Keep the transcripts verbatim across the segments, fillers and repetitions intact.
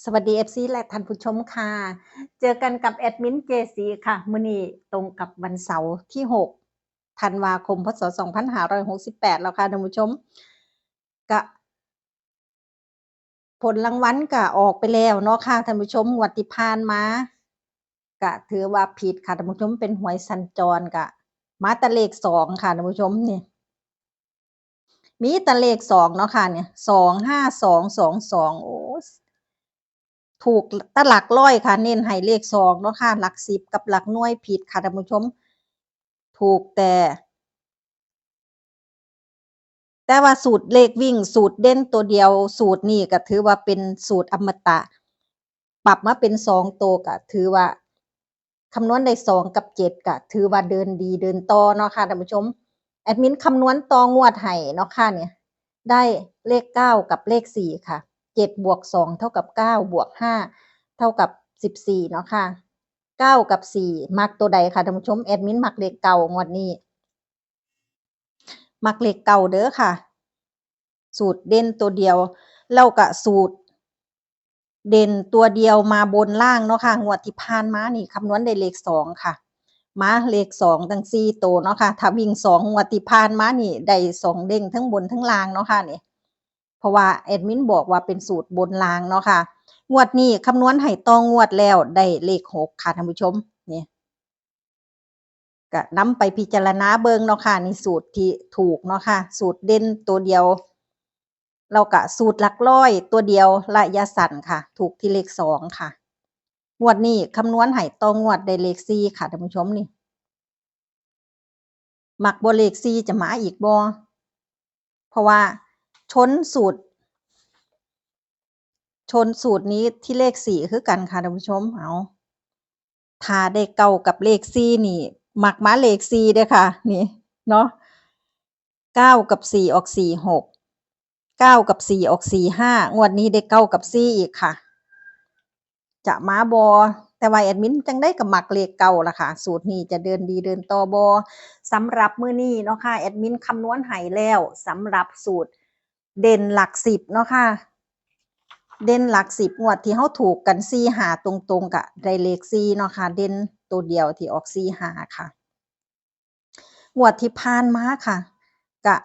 สวัสดี เอฟซี และท่านผู้ชมค่ะ เจอกันกับแอดมิน เจซี ค่ะ มื้อนี้ตรงกับวันเสาร์ที่ หก ธันวาคม พ.ศ. สองพันห้าร้อยหกสิบแปด แล้วค่ะท่านผู้ชม กะ ผลรางวัลกะออกไปแล้วเนาะค่ะท่านผู้ชม งวดที่ผ่านมา กะถือว่าผิดค่ะท่านผู้ชม เป็นหวยสัญจร กะมาแต่เลขสองค่ะท่านผู้ชมนี่ มีแต่เลขสองเนาะค่ะเนี่ย สองห้าสองสองสอง โอ้ ถูกแต่หลักร้อยค่ะ เน้นให้เลขสองเนาะค่ะ หลักสิบกับหลักหน่วยผิดค่ะท่านผู้ชม ถูกแต่ แต่ว่าสูตรเลขวิ่ง สูตรเด่นตัวเดียว สูตรนี้ก็ถือว่าเป็นสูตรอมตะ ปรับมาเป็นสองตัวก็ถือว่า คำนวณได้สองกับเจ็ดก็ถือว่าเดินดีเดินต่อเนาะค่ะท่านผู้ชม แอดมินคำนวณต่องวดให้เนาะค่ะเนี่ย ได้เลขเก้ากับเลขสี่ค่ะ เจ็ดบวกสองเท่ากับเก้า บวกห้าเท่ากับสิบสี่เนาะค่ะ เก้ากับสี่ มักตัวใดคะท่านผู้ชม แอดมินมักเลขเก้างวดนี้ มักเลขเก้าเด้อค่ะ สูตรเด่นตัวเดียว แล้วก็สูตรเด่นตัวเดียวมาบนล่างเนาะค่ะ งวดที่ผ่านมานี่คำนวณได้เลขสองค่ะ มาเลขสองทั้งสี่ตัวเนาะค่ะ ถ้าวิ่งสองงวดที่ผ่านมานี่ได้สองเด้งทั้งบนทั้งล่างเนาะค่ะนี่ เพราะว่าแอดมินบอกว่าเป็นสูตรบนล่างเนาะค่ะ งวดนี้คำนวณให้ต่องวดแล้วได้เลขหกค่ะท่านผู้ชม นี่ ก็นำไปพิจารณาเบิ่งเนาะค่ะ นี่สูตรที่ถูกเนาะค่ะ สูตรเด่นตัวเดียว แล้วก็สูตรหลักร้อยตัวเดียวระยะสั้นค่ะ ถูกที่เลขสองค่ะ งวดนี้คำนวณให้ต่องวดได้เลขสี่ค่ะท่านผู้ชมนี่ มักบ่เลขสี่จะมาอีกบ่ เพราะว่าชนสูตร ชนสูตรนี้ที่เลขสี่คือกันค่ะท่านผู้ชม เอา ถ้าได้เก้ากับเลขสี่นี่ มักมาเลขสี่เด้อค่ะ นี่เนาะ เก้ากับสี่ออกสี่หก เก้ากับสี่ออกสี่ห้า งวดนี้ได้เก้ากับสี่อีกค่ะ จะมาบ่ แต่ว่าแอดมินจังใด๋ก็มักเลขเก้าล่ะค่ะ สูตรนี้จะเดินดีเดินต่อบ่ สำหรับมื้อนี้เนาะค่ะ แอดมินคำนวณให้แล้ว สำหรับสูตรเด่นหลักสิบเนาะค่ะ เด่นหลักสิบ งวดที่เฮาถูกกันสี่ห้าตรงๆ ก็ได้เลขสี่เนาะค่ะ เด่นตัวเดียวที่ออกสี่ห้าค่ะ งวดที่ผ่านมาค่ะ ก็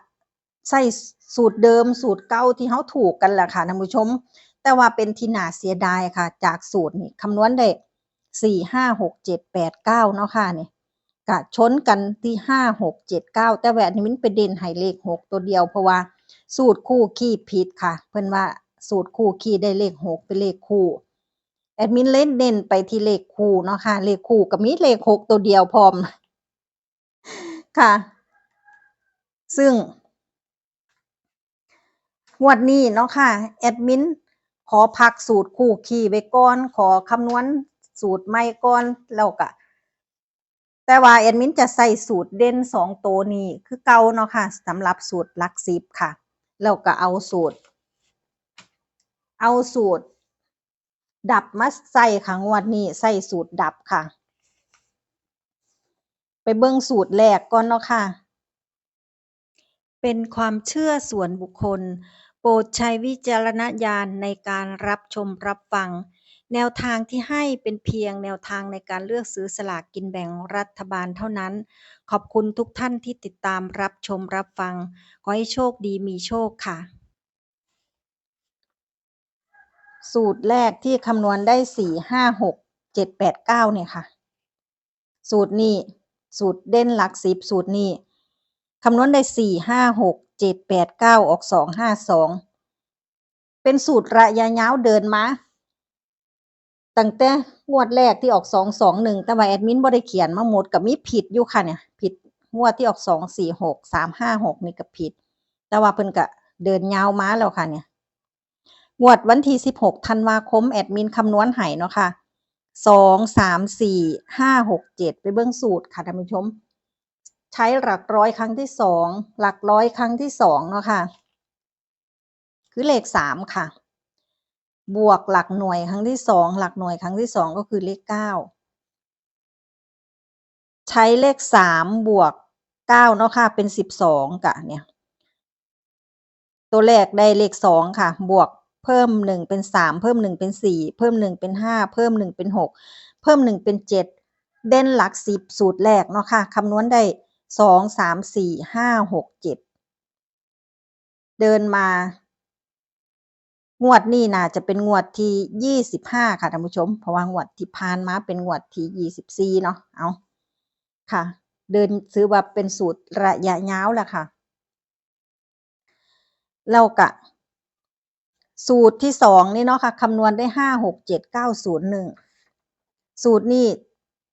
ใช้สูตรเดิม สูตรเก่าที่เฮาถูกกันแหละค่ะท่านผู้ชม แต่ว่าเป็นที่น่าเสียดายค่ะ จากสูตรนี่คำนวณได้ สี่ ห้า หก เจ็ด แปด เก้า เนาะค่ะนี่ ก็ชนกันที่ ห้า หก เจ็ด เก้า แต่ว่าอันนี้มันไปเด่นให้เลขหกตัวเดียว เพราะว่าสูตรคู่คี่ผิดค่ะ เพิ่นว่าสูตรคู่คี่ได้เลขหกเป็นเลขคู่ แอดมินเลยเน้นไปที่เลขคู่เนาะค่ะ เลขคู่ก็มีเลขหกตัวเดียวพร้อม ค่ะ ซึ่ง งวดนี้เนาะค่ะ แอดมินขอพักสูตรคู่คี่ไว้ก่อน ขอคำนวณสูตรใหม่ก่อน แล้วก็ แต่ว่าแอดมินจะใช้สูตรเด่นสองตัวนี้คือเก่าเนาะค่ะ สำหรับสูตรหลักสิบค่ะ แล้วก็เอาสูตร เอาสูตรดับมาใส่ค่ะ งวดนี้ใช้สูตรดับค่ะ ไปเบิ่งสูตรแรกก่อนเนาะค่ะ เป็นความเชื่อส่วนบุคคล โปรดใช้วิจารณญาณในการรับชมรับฟัง แนวทางที่ให้เป็นเพียงแนวทางในการเลือกซื้อสลากกินแบ่งรัฐบาลเท่านั้น ขอบคุณทุกท่านที่ติดตามรับชมรับฟัง ขอให้โชคดีมีโชคค่ะ สูตรแรกที่คำนวณได้ สี่ ห้า หก เจ็ด แปด เก้า เนี่ยค่ะ สูตรนี้ สูตรเด่นหลักสิบ สูตรนี้ คำนวณได้ สี่ ห้า หก เจ็ด แปด เก้า ออก สอง ห้า สอง เป็นสูตรระยะยาวเดินมา ตั้งแต่งวดแรกที่ออก สอง สอง หนึ่ง แต่ว่าแอดมินบ่ได้เขียนมาหมด ก็มีผิดอยู่ค่ะเนี่ย ผิดงวดที่ออก สอง สี่ หก สาม ห้า หก นี่ก็ผิด แต่ว่าเพิ่นก็เดินยาวมาแล้วค่ะเนี่ย งวดวันที่ สิบหก ธันวาคม แอดมินคำนวณให้เนาะค่ะ สอง สาม สี่ ห้า หก เจ็ด ไปเบิ่งสูตรค่ะท่านผู้ชม ใช้หลักร้อยครั้งที่สอง หลักร้อยครั้งที่สองเนาะค่ะ คือเลขสามค่ะ บวกหลักหน่วยครั้งที่สอง หลักหน่วยครั้งที่สองก็คือเลขเก้า ใช้เลขสามบวกเก้าเนาะค่ะ เป็นสิบสองกะเนี่ย ตัวแรกได้เลขสองค่ะ บวก เพิ่มหนึ่งเป็นสาม เพิ่มหนึ่งเป็นสี่ เพิ่มหนึ่งเป็นห้า เพิ่มหนึ่งเป็นหก เพิ่มหนึ่งเป็นเจ็ด เด่นหลักสิบสูตรแรกเนาะค่ะ คำนวณได้สอง สาม สี่ ห้า หก เจ็ด เดินมา งวดนี้น่าจะเป็นงวดที่ยี่สิบห้าค่ะท่านผู้ชม เพราะว่างวดที่ผ่านมาเป็นงวดที่ยี่สิบสี่เนาะ เอา ค่ะ เดิน ถือว่าเป็นสูตรระยะยาวแล้วค่ะ แล้วก็สูตรที่สองนี่เนาะค่ะ คำนวณได้ห้า หก เจ็ด เก้า ศูนย์ หนึ่ง สูตรนี้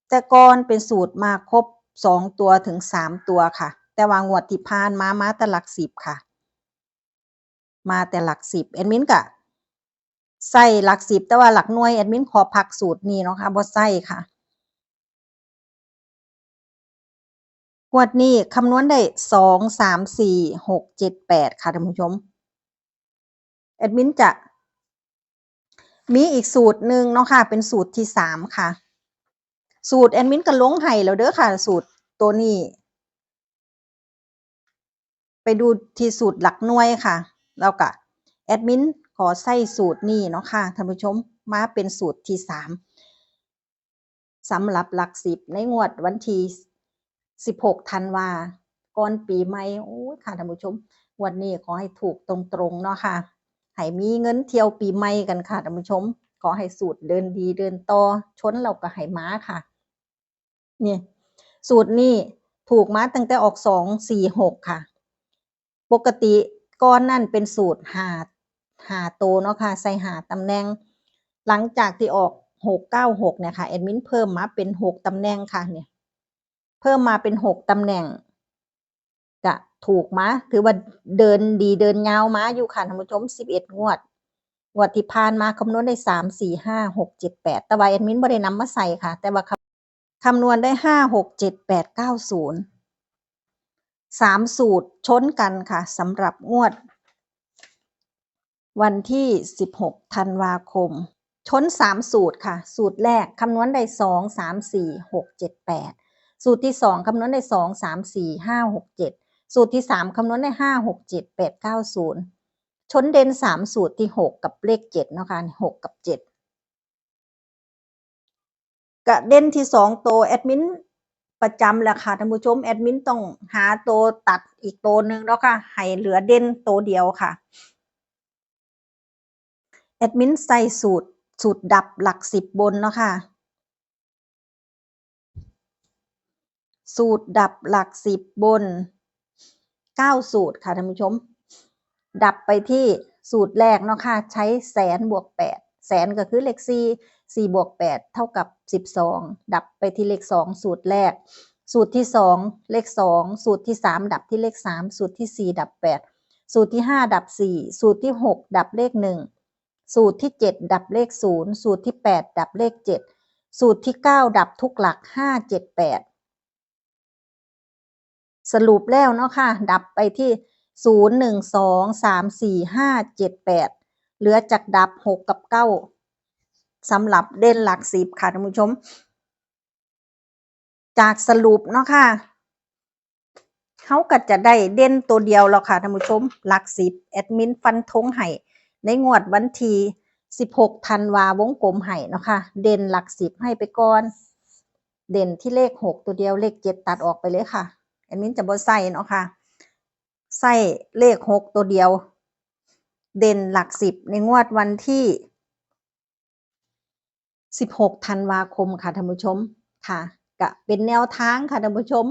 แต่ก่อนเป็นสูตรมาครบสองตัวถึงสามตัวค่ะ แต่ว่างวดที่ผ่านมา มาแต่หลักสิบค่ะ มาแต่หลักสิบ แอดมินก็ใส่หลักสิบ แต่ว่าหลักหน่วยแอดมินขอพักสูตรนี้เนาะค่ะ บ่ใส่ค่ะ งวดนี้คำนวณได้สอง สาม สี่ หก เจ็ด แปด ค่ะท่านผู้ชม แอดมินจะมีอีกสูตรหนึ่งเนาะค่ะ เป็นสูตรที่สามค่ะ สูตรแอดมินก็ลงให้แล้วเด้อค่ะ สูตรตัวนี้ ไปดูที่สูตรหลักหน่วยค่ะ แล้วก็แอดมินขอใส่สูตรนี้เนาะค่ะท่านผู้ชม มาเป็นสูตรที่สาม สำหรับหลักสิบในงวดวันที่สิบหกธันวา ก่อนปีใหม่ โอ้ยค่ะท่านผู้ชม งวดนี้ขอให้ถูกตรงๆเนาะค่ะ ให้มีเงินเที่ยวปีใหม่กันค่ะท่านผู้ชม ขอให้สูตรเดินดีเดินต่อ ชนเราก็ให้มาค่ะ นี่ สูตรนี้ถูกมาตั้งแต่ออกสอง สี่ หก ค่ะ ปกติก่อนนั่นเป็นสูตรห้า ห้าโตเนาะค่ะ ใส่ห้าตำแหน่ง หลังจากที่ออกหก เก้า หก เนี่ยค่ะ แอดมินเพิ่มมาเป็นหกตำแหน่งค่ะ เนี่ย เพิ่มมาเป็นหกตำแหน่ง ก็ถูกมา ถือว่าเดินดีเดินยาวมาอยู่ค่ะท่านผู้ชม สิบเอ็ดงวด งวดที่ผ่านมาคำนวณได้สาม สี่ ห้า หก เจ็ด แปด แต่ว่าแอดมินบ่ได้นำมาใส่ค่ะ แต่ว่าคำ คำนวณได้ห้า หก เจ็ด แปด เก้า ศูนย์ สามสูตรชนกันค่ะ สำหรับงวดวันที่สิบหกธันวาคม ชนสามสูตรค่ะ สูตรแรกคำนวณได้สอง สาม สี่ หก เจ็ด แปด สูตรที่สองคำนวณได้สอง สาม สี่ ห้า หก เจ็ด สูตรที่สามคำนวณได้ห้า หก เจ็ด แปด เก้า ศูนย์ ชนเด่นสามสูตรที่หกกับเลขเจ็ดเนาะค่ะ หกกับเจ็ด ก็เด่นที่สองโตแอดมินประจำแหละค่ะท่านผู้ชม แอดมินต้องหาโตตัดอีกโตหนึ่งเนาะค่ะ ให้เหลือเด่นโตเดียวค่ะ แอดมินใส่สูตร สูตรดับหลักสิบบนเนาะค่ะ สูตรดับหลักสิบบน เก้าสูตรค่ะท่านผู้ชม ดับไปที่สูตรแรกเนาะค่ะ ใช้แสนบวกแปด แสนก็คือเลขสี่ สี่บวกแปดเท่ากับสิบสอง ดับไปที่เลขสองสูตรแรก สูตรที่สองเลขสอง สูตรที่สามดับที่เลขสาม สูตรที่สี่ดับแปด สูตรที่ห้าดับสี่ สูตรที่หกดับเลขหนึ่ง สูตรที่เจ็ดดับเลขศูนย์ สูตรที่แปดดับเลขเจ็ด สูตรที่เก้าดับทุกหลัก ห้า เจ็ด แปด สรุปแล้วเนาะค่ะ ดับไปที่ศูนย์ หนึ่ง สอง สาม สี่ ห้า เจ็ด แปด เหลือจากดับหกกับเก้า สำหรับเด่นหลักสิบค่ะท่านผู้ชม จากสรุปเนาะค่ะ เฮาก็จะได้เด่นตัวเดียวแล้วค่ะท่านผู้ชม หลักสิบ แอดมินฟันธงให้ในงวดวันที่สิบหกธันวาวงกลมให้เนาะค่ะ เด่นหลักสิบให้ไปก่อน เด่นที่เลขหกตัวเดียว เลขเจ็ดตัดออกไปเลยค่ะ แอดมินจะบ่ใส่เนาะค่ะ ใส่เลขหกตัวเดียว เด่นหลักสิบในงวดวันที่สิบหกธันวาคมค่ะท่านผู้ชม ค่ะ ก็เป็นแนวทางค่ะท่านผู้ชม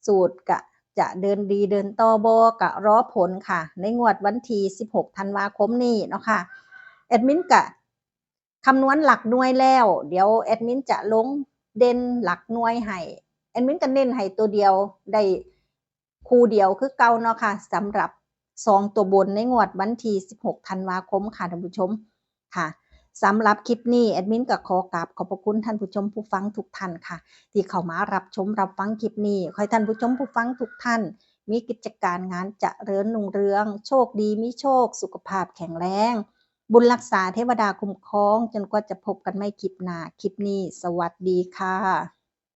สูตรก็จะเดินดีเดินต่อบ่ ก็รอผลค่ะ ในงวดวันที่สิบหกธันวาคมนี้เนาะค่ะ แอดมินก็คำนวณหลักหน่วยแล้ว เดี๋ยวแอดมินจะลงเด่นหลักหน่วยให้ แอดมินก็เน้นให้ตัวเดียว ได้คู่เดียวคือเก่าเนาะค่ะ สำหรับสองตัวบนในงวดวันที่สิบหกธันวาคมค่ะท่านผู้ชม ค่ะ สำหรับคลิปนี้แอดมินก็ขอกราบขอบพระคุณท่านผู้ชมผู้ฟังทุกท่านค่ะ ที่เข้ามารับชมรับฟังคลิปนี้ ขอให้ท่านผู้ชมผู้ฟังทุกท่าน มีกิจการงานเจริญรุ่งเรือง โชคดีมีโชค สุขภาพแข็งแรง บุญรักษาเทวดาคุ้มครอง จนกว่าจะพบกันใหม่คลิปหน้า คลิปนี้สวัสดีค่ะ